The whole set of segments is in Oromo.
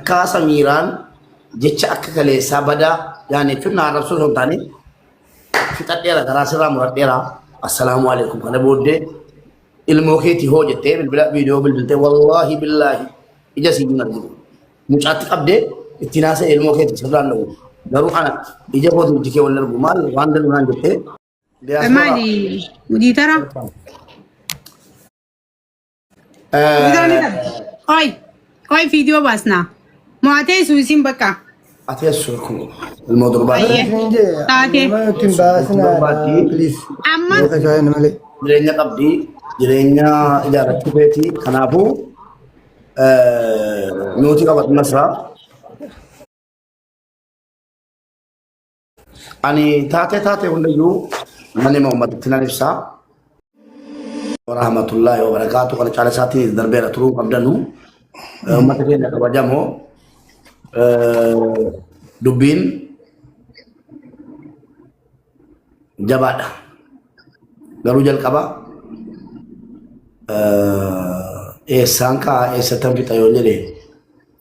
Takkaa Samiiraan jecha akka kaleessaa badaa yaani jechuun na arrabsuu osoo hin taane fixadheera garaa sirraa muradheera. Assalaamu alaikum kana booddee ilmoo keetii hoo jettee bilbila viidiyoo bilbiltee wallaahi billaahi ija sii hin argitu. Mucaatti qabdee ittiin haasa'e ilmoo keetii sirraan dhowwu. Garuu ana ija kootiin ijji kee wal argu maal waan daluu naan jettee. Diyaaspoora. Maali mudiitara? Mudiitara ni qabdi. Qoy qoy viidiyoo baasnaa. Mo'atee suusiin bakka. Ati as kun ilmoo durbaa. Ayyee. Taatee. Nama ittiin baasinaadha please. Amma Yoo kashaa malee. Jireenya qabdi jireenya ijaarrachuu feeti kanaafuu nuti qabatu nasraa. Ani taatee taatee hundayyuu nan hima uummatatti nan ibsaa. Warahmatullaahi wabarakaatu kana caala isaatiin darbeera turuu qabdanu. Uummata keenya kabajamoo dubbiin jabaadha. Garuu jalqaba eessaan ka'a eessattan fixa yoo jedhe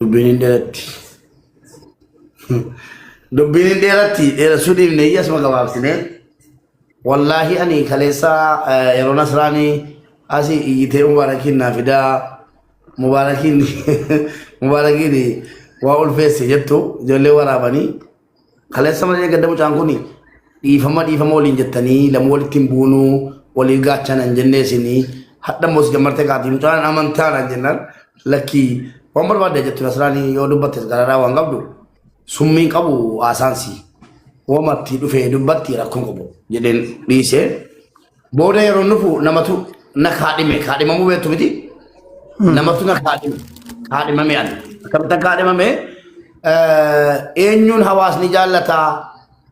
dubbiin hin dheeratti. Dubbiin hin dheeratti dheeressuu dhiifne iyya asuma gabaabsine. Wallaahi ani kaleessa yeroo Nasraanii asii iyyitee Mubaarakiin naa fidaa Mubaarakiin Mubaarakiin waa ulfeesse jettu ijoollee waraabanii Kaleessa malee gadda mucaan kun dhiifama dhiifama waliin jettanii lama walitti hin buunuu walii gaachana hin jennee isinii hadha immoo si jammartee kaatii mucaan amantaa naan jennaan lakkii waan barbaadde jettu nasraanii yoo dubbattes gararaa waan qabdu summiin qabu haasaan si wamatti dhufee dubbatti rakkoon qabu jedheen dhiisee Booda yeroo nufu namatu na kaadhime. Kaadhimamuu beektu miti? Namatu na kaadhime. Kaadhimame ani. Akkamitti kaadhimame? Eenyuun hawaasni jaallataa?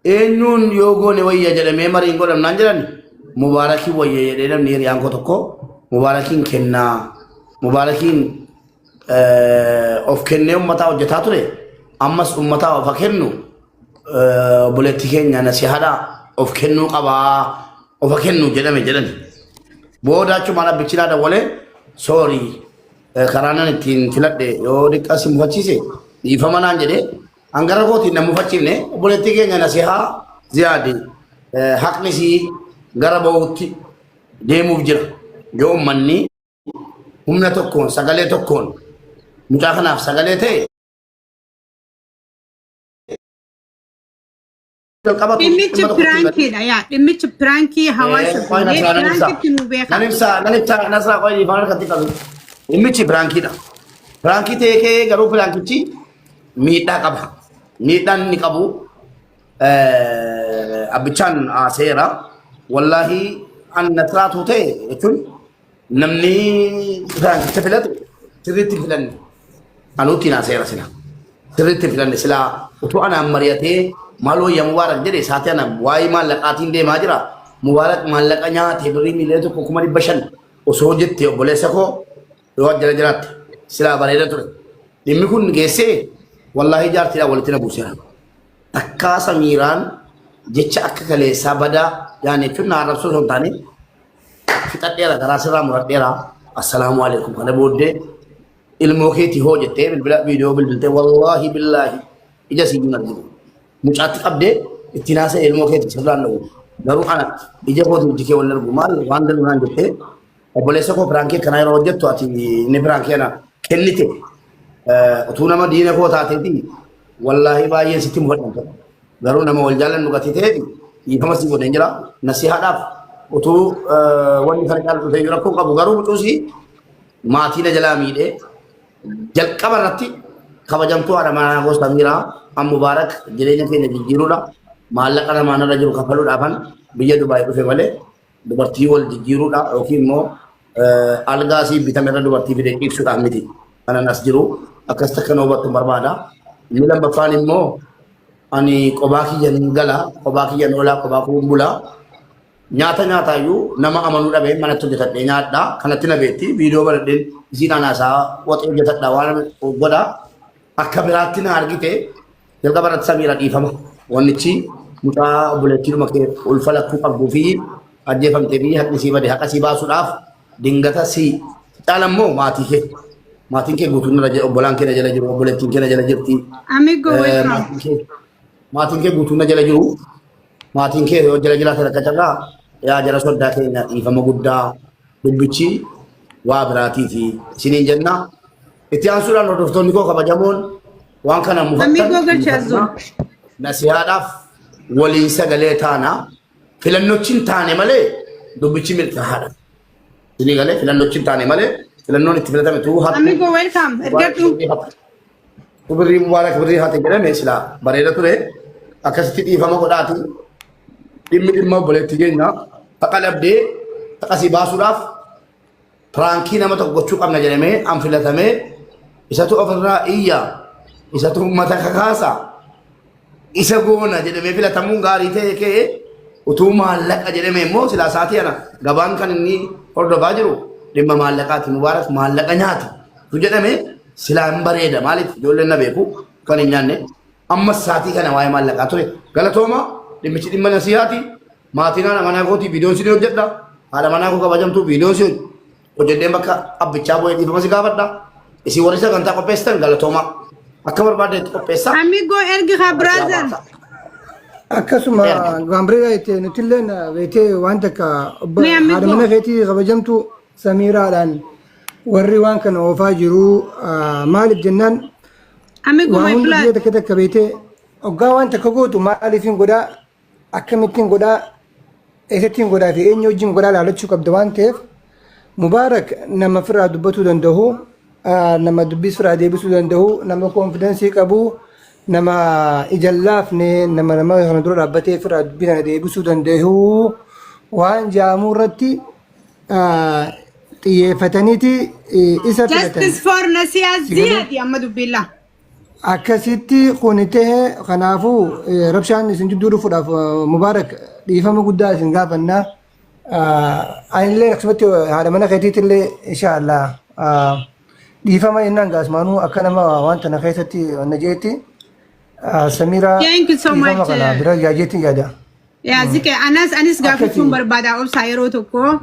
Eenyuun yoo goone wayya jedhamee mariin godhamnaan jedhan Mubaarakiin wayya jedhee namni hiriyaan koo tokko Mubaarakiin kennaa. Mubaarakiin of kennee uummataa hojjetaa ture. Ammas uummataa of haa kennu. Obboleettii keenya nasihaadhaa of kennuu qabaa of haa kennu jedhame jedhani. Booda achumaan abbichi naa dawwalee soorii karaa nan ittiin filadhe yoo diqqa si mufachiise dhiifama naan jedhee hangara kootiin na mufachiifne obboleettii keenya nasihaa ziyaadi haqni sii gara ba'uutti deemuuf jira yoo uummanni humna tokkoon sagalee tokkoon mucaa kanaaf sagalee ta'e jalqaba Dhimmichi dhimma tokkotti piraankiidha yaa dhimmichi piraankii hawaasa Qoy goonee Nasraa nan ibsa. piraankitti nuu beekaa. Nan ibsa, nan ibsa, Nasraa qoy ifaan harkatti qabu. Dhimmichi piraankiidha. Piraankii ta'ee ka'ee garuu piraankichi miidhaa qaba. Miidhaan inni qabu abbichaan haaseera. Wallaahi an Nasraatu ta'e jechuun Namni piraankicha filatu sirriitti hin filanne. Anuutti naa seera sila. Sirriitti hin filanne silaa utuu anaan mari'atee maal wayya Mubaarak jedhe isaatii ana waa'ee maallaqaatiin deemaa jira. Mubaarak maallaqa nyaate birrii 1,500,000 osoo jette obboleessa koo yoo ajjala jiraatte silaa bareeda ture. Dhimmi kun geessee wallaahi jaartiidhaan walitti na buuseera. Takkaa Samiiraan jecha akka kaleessaa badaa yaani jechuun na arrabsuu osoo hin taane fixadheera garaa sirraa muradheera assalaamu alaikum kana booddee ilmoo keetii hoo jettee bilbila viidiyoo bilbiltee wallaahi billaahi ija sii hin argitu mucaatti qabdee ittiin haasa'e ilmoo keetii sirraan dhowwu garuu ana ija kootiin ijji kee wal argu maal waan daluu naan jettee obboleessa koo piraankii akkanaa yeroo hojjettu ati inni piraankii ana kennite utuu nama diina koo taateeti wallaahi baay'een sitti mufadhan tokko Garuu nama wal jaallannu gatii ta'eef dhiifama sii godheen jira. Nasihaadhaaf utuu wanni kana caalu dhufee jiru rakkoo qabu garuu mucuusii maatii na jalaa miidhee jalqaba irratti kabajamtuu haadha manaa koo Samiiraa an Mubaarak jireenya keenya jijjiiruudha. Maallaqa namaan irra jiru kafaluudhaafan biyya Dubaay dhufe malee dubartii wal jijjiiruudha yookiin immoo algaa sii bitame irra dubartii fide ciibsuudhaaf miti. Kanan as jiru akkas takka na hubattu barbaada. Inni lammaffaan immoo Ani qobaa kiyyan gala, qobaa kiyyan oolaa, qobaa koon bula. Nyaata nyaataayyuu nama amanuu dhabee manatti hojjetadhee nyaadha. Kanatti na beekti. Viidiyoo baradheen isiidhaan haasaa waxii hojjetadha waan godha. Akka biraatti na argite jalqaba irratti Samiira dhiifama. Wannichi mucaa obboleettiidhuma kee ulfa lakkuu qabduu fi ajjeefamtee fi haqni sii bade haqa sii baasuudhaaf dingata si caala immoo maatii kee. Maatiin kee guutuun irra jira, obbolaan kee na jala jiru, obboleettiin kee na jala jirti. Amigo welcome. Maatiin kee guutuun na jala jiru. Maatiin kee yoo jala jiraatan akka carraa yaa jara soddaa keenya, dhiifama guddaa, dubbichi waa biraatiifi isiniin jenna. Itti aansuudhaan hordoftoonni koo kabajamoon waan kana mufattan Amigo galchaazoo. Nasihaadhaaf waliin sagalee taana. Filannochi hin taane malee dubbichi milkaa'aadha. Isinii galee, filannochi hin taane malee filannoon itti filatame tuu hattu. Amigo welcome. Ergadhu. Birrii Mubaarak birrii hate jedhame silaa bareeda ture. Akkasitti dhiifama godhaati. Dhimmi dhimma obboleetti keenya haqa dhabdee haqasii baasuudhaaf prankii nama tokko gochuu qabna jedhamee an filatamee, isatu ofirraa iyya, isatu uummata kakaasa, isa goona jedhamee filatamuun gaarii ta'e ka'e. Utuu maallaqa jedhame immoo silaa sa'aatii ana gabaan kan inni hordofaa jiru dhimma maallaqaati, Mubaarak maallaqa nyaata tu jedhame silaa hin bareeda. Maaliif ijoolleen na beeku kan hin nyaanne. Amma sa'aatii kana waa'ee maallaqaa ture. Galatooma, dhimmichi dhimma nasihaati. Maatiin haadha manaa kootii viidiyoon si hojjedha. Haadha manaa koo kabajamtuu viidiyoon si hojjedheen bakka abbichaa bu'ee dhiifama si gaafadha. Isin warri sagantaa qopheessitan galatooma. Akka barbaaddeetti qopheessaa. Amigo ergi haa brother. Akkasuma waan bareedaa jette. Nutillee beetee waan takka Mee amigo. haadha mana keetii kabajamtu Samiiraadhaan warri waan kana oofaa jiru maaliif jennaan Amigo waa my hunda blood. biyya takka takka beetee hoggaa waan takka gootu maaliifin godhaa, akkamittiin godhaa, eessattiin godhaa fi eenyu wajjin godhaa laalachuu qabda waan ta'eef, Mubaarak nama firaa dubbatuu danda'u, nama dubbii firaa deebisuu danda'u, nama confidence qabu, nama ija laafne, nama nama kana dura dhaabbatee firaa dubbii kana deebisuu danda'u waan jaamuu irratti xiyyeeffataniiti isa filatan. Justice for Nasiha Ziyadi amma dubbilla. Akkasitti kun ta'e. Kanaafuu rabshaan isin jidduu dhufuudhaaf, Mubaarak, dhiifama guddaa isin gaafannaa. Anillee akkasumatti haadha mana keetiitti illee inshaallah dhiifama jennaan gaasmaanuu akka nama waan tana keessatti na jeetti Samiraa Thank you so dhiifama much. kana bira yaajeetti yaada. Yaa zike anas anis gaafachuun barbaada obsaa yeroo tokko.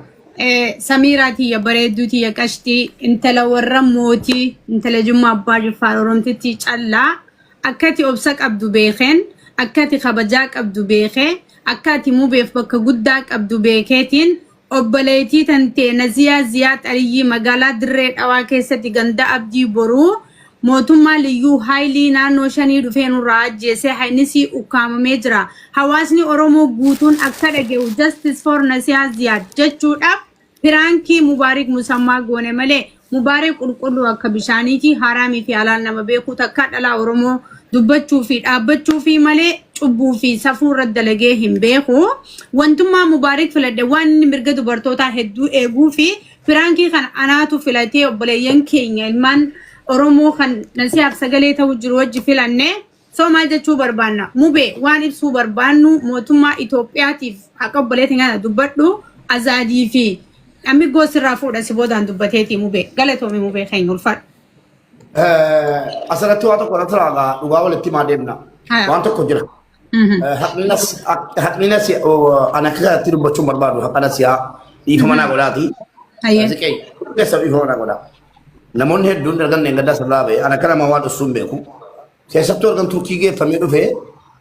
Samiiraa tiyya bareedduu tiyya qashtii, intala warra mootii, intala Jimmaa Abbaa Jifaar, Oromtitti callaa, akkati obsa qabdu beekeen, akkati kabajaa qabdu beekee, akkati mubeef bakka guddaa qabdu beekeetiin, obboleettii tantee Naziyaa Ziyaa Xariyyii magaalaa Dirree Dhawaa keessatti ganda Abdii Boruu mootummaa Liyyuu Haayilii naannoo shanii dhufee nurraa ajjeesee haynisii ukkaamamee jira. Hawaasni Oromoo guutuun akka dhage'u Justice for Nasiyaa Ziyaad jechuudhaaf prankii Mubaarik Musammaa goone malee, Mubaarik qulqulluu akka bishaaniiti, haraamii fi halaal nama beekuu, takkaa dhalaa Oromoo dubbachuu fi dhaabbachuu fi malee cubbuu fi safuu irra dalagee hin beeku. Wantummaa Mubaarik filadhe waan inni mirga dubartootaa hedduu eeguu fi prankii kana anaatu filatee obboleeyyan keenya ilmaan Oromoo kan nasihaaf sagalee ta'u jiru wajji filanne. So maal jechuu barbaanna? Mubee waan ibsuu barbaannu mootummaa Itoophiyaatiif haqa obboleetiin kana dubbadhu azaadii fi namni goosirraa fuudha si boodaan dubbateetii. Mubee galatoomi, mubee keenya ulfaadhu. Asirratti waa tokko irratti raagaa dhugaa walitti himaa deemna. Waan tokko jira. Haqni nasi ana akka kanatti dubbachuun barbaadu haqa nasiyaa dhiifama naa godhaati. Ziqee keessa dhiifama naa godhaa. Namoonni hedduun ergan gaddaa sirraa ba'e ana akka nama waan dhussuun beeku. Keessattuu ergan Turkii geeffamee dhufee,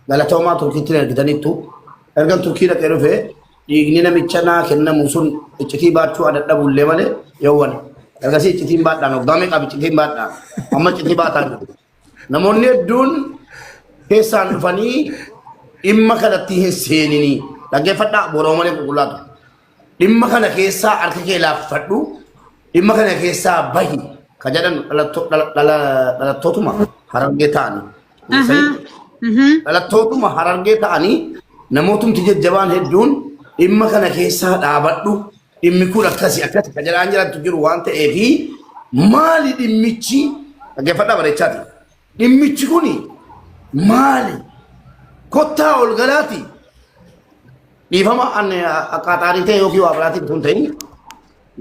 galatoomaa, Turkiitti ergitaniittu, ergan Turkii dhaqee dhufee dhiigni namicha naa kennamu sun iccitii baachuu adadhabullee malee yoowwan ergasii iccitiin baadhaan waggaa meeqaaf iccitiin baadhaan amma iccitii baataa jiru. Namoonni hedduun keessaan dhufanii dhimma kanatti hin seeninii dhaggeeffadhaa boroo malee qulqullaatu. Dhimma kana keessaa harka kee laaffadhu, dhimma kana keessaa bahi ka jedhan dhalattootuma Harargee ta'anii. Dhalattootuma Harargee ta'anii namootumti jajjabaan hedduun dhimma kana keessaa dhaabadhu, dhimmi kun akkasi akkasi ka jedhaan jirantu jiru waan ta'eefi, maali dhimmichi? Dhaggeeffadhaa bareechaati. Dhimmichi kuni maali? Kottaa ol galaati. Dhiifama an akkaataarii ta'e yookiin waa biraatiin kun ta'in,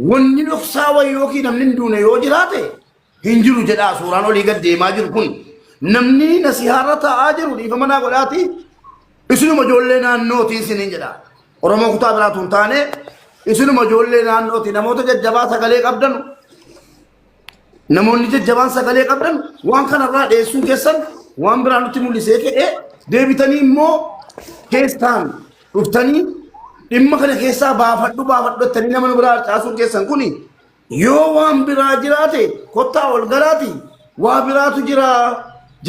wanni dhoksaa wayii yookiin namni hin duune yoo jiraate hin jiru jedhaa. Suuraan olii gad deemaa jiru kun namni nasihaarra taa'aa jiru dhiifama naa godhaati, isinuma ijoollee naannootiin isiniin jedha. Oromoo kutaa biraatu hin taane, isinuma ijoollee naannooti, namoota jajjabaa sagalee qabdanu. Namoonni jajjabaan sagalee qabdan waan kanarraa dheessuun keessan waan biraa nutti mul'isee ka'ee deebitanii immoo keessaan dhuftanii dhimma kana keessaa baafadhu baafadhu jettanii nama nu biraa harcaasuun keessan kuni yoo waan biraa jiraate kottaa ol galaati waa biraatu jira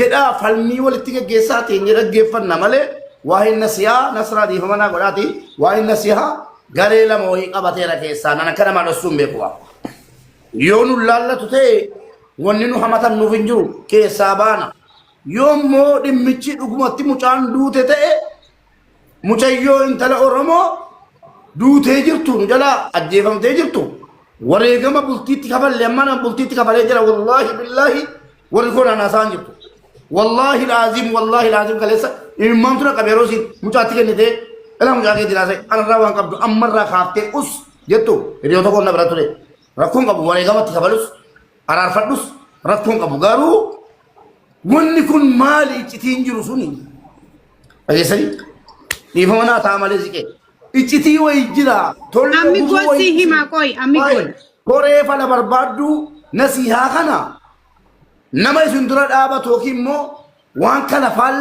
jedhaa falmii walitti geggeessaa teenyee dhaggeeffanna malee waa'een nasihaa nasraa dhiifama naa godhaati waa'een nasihaa garee lama wayii qabateera keessaa nan akka namaa dhossuun beeku waa. Yoo nu laallatu ta'e wanni nu hamatan nuuf hin jiru keessaa baana. Yoo immoo dhimmichi dhugumatti mucaan duute ta'e mucayyoo intala Oromoo duutee jirtu nu jalaa ajjeefamtee jirtu wareegama bultiitti kafalle amma nama bultiitti kafalee jira wallaahi billaahi warri koo naannaa isaan jirtu. Wallaahi laazim wallaahi laazim kaleessa imimmaantu na qabe yeroo isiin mucaatti kennitee ilaa mucaa keetiin haasa'e anarraa waan qabdu ammarraa kaaftee us jettu hiriyoota koo na bira ture. Rakkoon qabu wareegamatti kafalus araarfadhus rakkoon qabu garuu wanni kun maali iccitiin jiru suni dhageessanii dhiifama naa ta'a malee siqee iccitii wayii jira tolli Ammi ogummaa goon si wayii himaa qoy ammi goon. koree fala barbaaddu nasihaa kana nama isin dura dhaabatu yookiin immoo waan kana faalla.